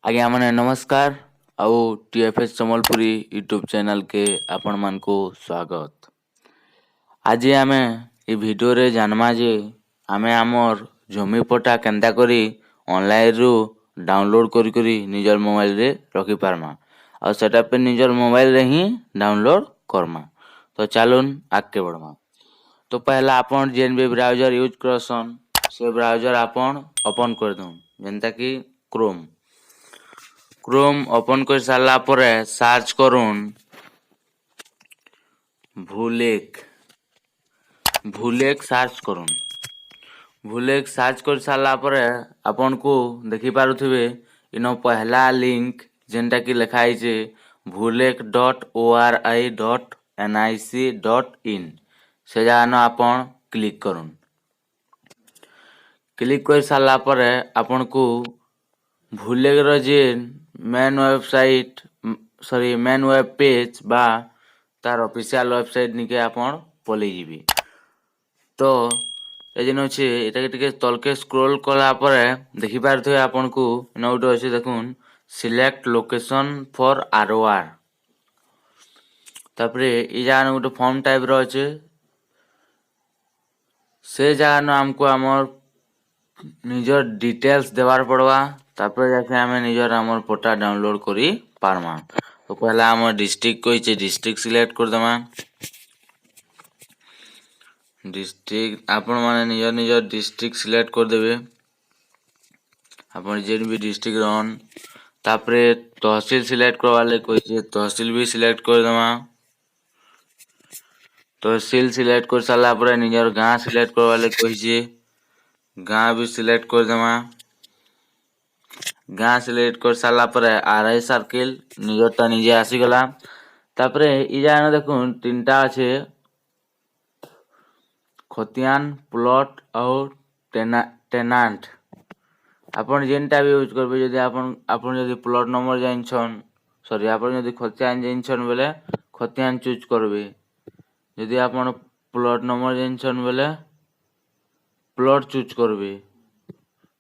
ଆଜ୍ଞା ମାନେ ନମସ୍କାର ଆଉ ଟିଏଫଏସ୍ ସମ୍ବଲପୁରୀ ୟୁଟ୍ୟୁବ୍ ଚ୍ୟାନେଲ୍କେ ଆପଣମାନଙ୍କୁ ସ୍ୱାଗତ। ଆଜି ଆମେ ଏ ଭିଡ଼ିଓରେ ଜାନମା ଯେ ଆମେ ଆମର୍ ଜମି ପଟା କେନ୍ତା କରି ଅନଲାଇନ୍ରୁ ଡାଉନଲୋଡ଼୍ କରି କରି ନିଜର ମୋବାଇଲରେ ରଖିପାରମା ଆଉ ସେଟା ଫେର୍ ନିଜର ମୋବାଇଲରେ ହିଁ ଡାଉନଲୋଡ଼୍ କର୍ମା। ତ ଚାଲୁନ୍ ଆଗ୍କେ ବଢ଼ମା। ତ ପହେଲା ଆପଣ ଯେନ୍ ବି ବ୍ରାଉଜର ୟୁଜ୍ କରସନ୍, ସେ ବ୍ରାଉଜର ଆପଣ ଓପନ୍ କରିଦଉନ୍, ଯେନ୍ତାକି କ୍ରୋମ୍। କ୍ରୋମ୍ ଓପନ୍ କରି ସାରିଲା ପରେ ସର୍ଚ୍ଚ କରୁନ୍ ଭୁଲେଖ। ଭୁଲେଖ ସର୍ଚ୍ଚ କରୁନ୍। ଭୁଲେଖ ସର୍ଚ୍ଚ କରି ସାରିଲା ପରେ ଆପଣଙ୍କୁ ଦେଖିପାରୁଥିବେ, ଇନ ପହଲା ଲିଙ୍କ ଯେନ୍ଟାକି ଲେଖା ହେଇଛେ bhulekh.ori.nic.in, ସେ ଜାଗାନ ଆପଣ କ୍ଲିକ୍ କରୁନ୍। କ୍ଲିକ୍ କରି ସାରିଲା ପରେ ଆପଣଙ୍କୁ ଭୁଲେଖର ଯେନ୍ ମେନ୍ ୱେବସାଇଟ୍, ସରି, ମେନ୍ ୱେବ୍ ପେଜ୍ ବା ତାର ଅଫିସିଆଲ ୱେବସାଇଟ୍ ନିକେ ଆପଣ ପଲେଇ ଯିବେ। ତ ଏ ଯେନ୍ ଅଛେ, ଏଟାକେ ଟିକେ ତଲକେ ସ୍କ୍ରୋଲ୍ କଲା ପରେ ଦେଖିପାରୁଥିବେ, ଆପଣଙ୍କୁ ଇନ ଗୋଟେ ଅଛି ଦେଖୁନ୍, select location for ROR। ତାପରେ ଏଇ ଜାଗାନ ଗୋଟେ ଫର୍ମ ଟାଇପର ଅଛେ। ସେ ଜାଗାନ ଆମକୁ ଆମର୍ ନିଜର ଡିଟେଲ୍ସ ଦେବାର୍ ପଡ଼ବା, ତାପରେ ଯାଇକି ଆମେ ନିଜର ଆମର୍ ପଟା ଡାଉନଲୋଡ୍ କରି ପାରମା। ତ ପହଲା ଆମର ଡିଷ୍ଟ୍ରିକ୍ଟ କହିଛେ, ଡିଷ୍ଟ୍ରିକ୍ଟ ସିଲେକ୍ଟ କରିଦେମା। ଡିଷ୍ଟ୍ରିକ୍ଟ, ଆପଣମାନେ ନିଜର ନିଜର ଡିଷ୍ଟ୍ରିକ୍ଟ ସିଲେକ୍ଟ କରିଦେବେ, ଆପଣ ଯେନ୍ ବି ଡିଷ୍ଟ୍ରିକ୍ଟ ରହନ୍। ତାପରେ ତହସିଲ ସିଲେକ୍ଟ କରବାର୍ ଲାଗି କହିଛେ, ତହସିଲ ବି ସିଲେକ୍ଟ କରିଦେମା। ତହସିଲ ସିଲେକ୍ଟ କରି ସାରିଲା ପରେ ନିଜର ଗାଁ ସିଲେକ୍ଟ କରବାର୍ ଲାଗି କହିଛେ, ଗାଁ ବି ସିଲେକ୍ଟ କରିଦେମା। ଗାଁ ସିଲେକ୍ଟ କରି ସାରିଲା ପରେ ଆର୍ I circle ନିଜରଟା ନିଜେ ଆସିଗଲା। ତାପରେ ଇ ଜାଗାନ ଦେଖୁନ୍, ତିନିଟା ଅଛେ, ଖତିଆନ, ପ୍ଲଟ୍ ଆଉ ଟେନାଣ୍ଟ। ଆପଣ ଯେନ୍ଟା ବି ୟୁଜ୍ କରିବେ, ଯଦି ଆପଣ ଯଦି ପ୍ଲଟ୍ ନମ୍ବର ଜାଣିଛନ୍, ସରି, ଆପଣ ଯଦି ଖତିଆନ ଜାଣିଛନ୍ ବେଲେ ଖତିଆନ ଚୁଜ୍ କରିବେ। ଯଦି ଆପଣ ପ୍ଲଟ୍ ନମ୍ବର ଜାଣିଛନ୍ ବେଲେ ପ୍ଲଟ୍ ଚୁଜ୍ କରିବେ।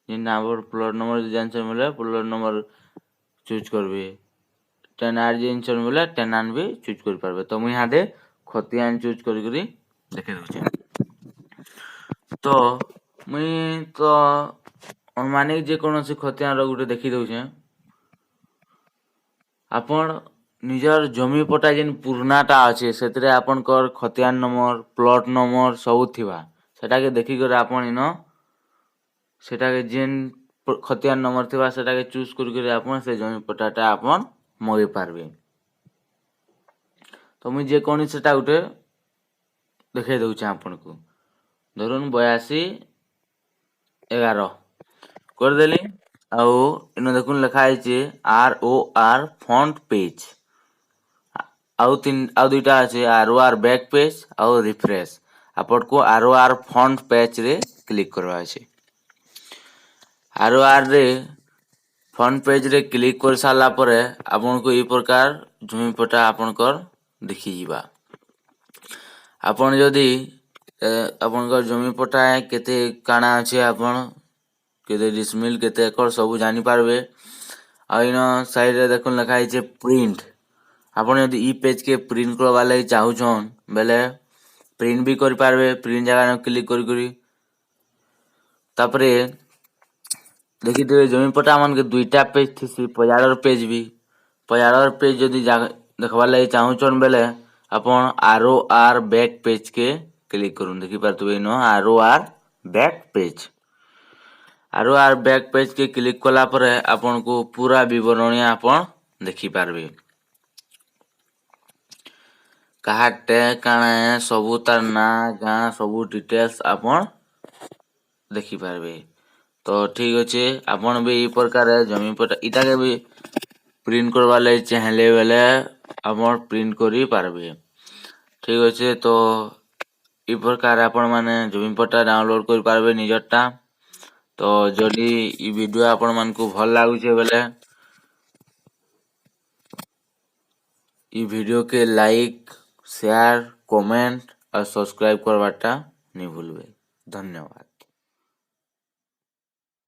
ଯେନ୍ଟା ଆପଣ ପ୍ଲଟ୍ ନମ୍ବର ଯଦି ଜାଣିଛନ୍ ବେଲେ ପ୍ଲଟ୍ ନମ୍ବର ଚୁଜ୍ କରିବେ। ଟେନାଣ୍ଟ ଜାଣିଛନ୍ ବେଲେ ଟେନାଣ୍ଟ ବି ଚୁଜ୍ କରିପାରିବେ। ତ ମୁଇଁ ଇହାଦେ ଖତିଆନ ଚୁଜ୍ କରି କରି ଦେଖେଇ ଦଉଛେ। ତ ମୁଇଁ ତ ଅନୁମାନିକ ଯେକୌଣସି ଖତିଆନର ଗୋଟେ ଦେଖି ଦଉଛେ। ଆପଣ ନିଜର ଜମି ପଟା ଯେନ୍ ପୁରୁଣାଟା ଅଛେ, ସେଥିରେ ଆପଣଙ୍କର ଖତିଆନ ନମ୍ବର, ପ୍ଲଟ୍ ନମ୍ବର ସବୁ ଥିବା। ସେଟାକେ ଦେଖିକରି ଆପଣ ଇନ ସେଟାକେ ଯେନ୍ ଖତିଆନ ନମ୍ବର ଥିବା, ସେଟାକେ ଚୁଜ୍ କରି କରି ଆପଣ ସେ ଜମି ପଟାଟା ଆପଣ ମଗେଇ ପାରବେ। ତ ମୁଇଁ ଯେକୌଣସିଟା ଗୋଟେ ଦେଖେଇ ଦଉଛେ ଆପଣଙ୍କୁ। ଧରୁନ୍ 8211 କରିଦେଲି। ଆଉ ଇନ ଦେଖୁନ୍, ଲେଖା ହେଇଛେ ROR front page. ଆଉ ତିନି ଆଉ ଦୁଇଟା ଅଛି, ଆର୍ ଓ ଆର୍ ବ୍ୟାକ୍ ପେଜ୍ ଆଉ ରିଫ୍ରେଶ। ଆପଣଙ୍କୁ ଆର୍ ଓ ଆର୍ ଫ୍ରଣ୍ଟ ପେଜରେ କ୍ଲିକ୍ କରବାର ଅଛି। ଆର୍ ଓ ଆର୍ ରେ ଫ୍ରଣ୍ଟ ପେଜରେ କ୍ଲିକ୍ କରି ସାରିଲା ପରେ ଆପଣଙ୍କୁ ଏଇ ପ୍ରକାର ଜମି ପଟା ଆପଣଙ୍କର ଦେଖିଯିବା। ଆପଣ ଯଦି ଆପଣଙ୍କର ଜମି ପଟା କେତେ କାଣା ଅଛି, ଆପଣ କେତେ ଡିସମିଲ, କେତେ ଏକର ସବୁ ଜାଣିପାରବେ। ଆଉ ଇନ ସାଇଡରେ ଦେଖୁନ୍, ଲେଖା ହେଇଛେ ପ୍ରିଣ୍ଟ। ଆପଣ ଯଦି ଇ ପେଜକେ ପ୍ରିଣ୍ଟ କରବାର୍ ଲାଗି ଚାହୁଁଛନ୍ ବେଲେ ପ୍ରିଣ୍ଟ ବି କରିପାରବେ, ପ୍ରିଣ୍ଟ ଜାଗାନେ କ୍ଲିକ୍ କରି କରି। ତାପରେ ଦେଖିଥିବେ, ଜମି ପଟା ମାନକେ ଦୁଇଟା ପେଜ ଥିସି, ପଜାଡ଼ର ପେଜ ବି। ପଜାଡ଼ର ପେଜ ଯଦି ଦେଖବାର୍ ଲାଗି ଚାହୁଁଛନ୍ ବେଲେ ଆପଣ ଆର୍ ଓ ଆର୍ ବ୍ୟାକ୍ ପେଜକେ କ୍ଲିକ୍ କରୁନ୍। ଦେଖିପାରୁଥିବେ, ଇନ ROR back page. ROR back ପେଜକେ click କଲା ପରେ ଆପଣଙ୍କୁ ପୁରା ବିବରଣୀ ଆପଣ ଦେଖିପାରବେ। କାହାରଟେ କାଣା ସବୁ, ତାର ନାଁ, ଗାଁ, ସବୁ ଡିଟେଲ୍ସ ଆପଣ ଦେଖିପାରିବେ। ତ ଠିକ୍ ଅଛେ, ଆପଣ ବି ଏଇ ପ୍ରକାର ଜମି ପଟା ଇଟାକେ ବି ପ୍ରିଣ୍ଟ କରବାର୍ ଲାଗି ଚାହିଁଲେ ବେଲେ ଆପଣ ପ୍ରିଣ୍ଟ କରି ପାରବେ। ଠିକ୍ ଅଛେ, ତ ଏଇ ପ୍ରକାର ଆପଣ ମାନେ ଜମି ପଟା ଡାଉନଲୋଡ୍ କରିପାରିବେ ନିଜରଟା। ତ ଯଦି ଇ ଭିଡ଼ିଓ ଆପଣମାନଙ୍କୁ ଭଲ ଲାଗୁଛେ ବେଲେ ଇ ଭିଡ଼ିଓକେ ଲାଇକ୍, ସେୟାର, କମେଣ୍ଟ ଆଉ ସବସ୍କ୍ରାଇବ କରବାରଟା ନି ଭୁଲବେ। ଧନ୍ୟବାଦ।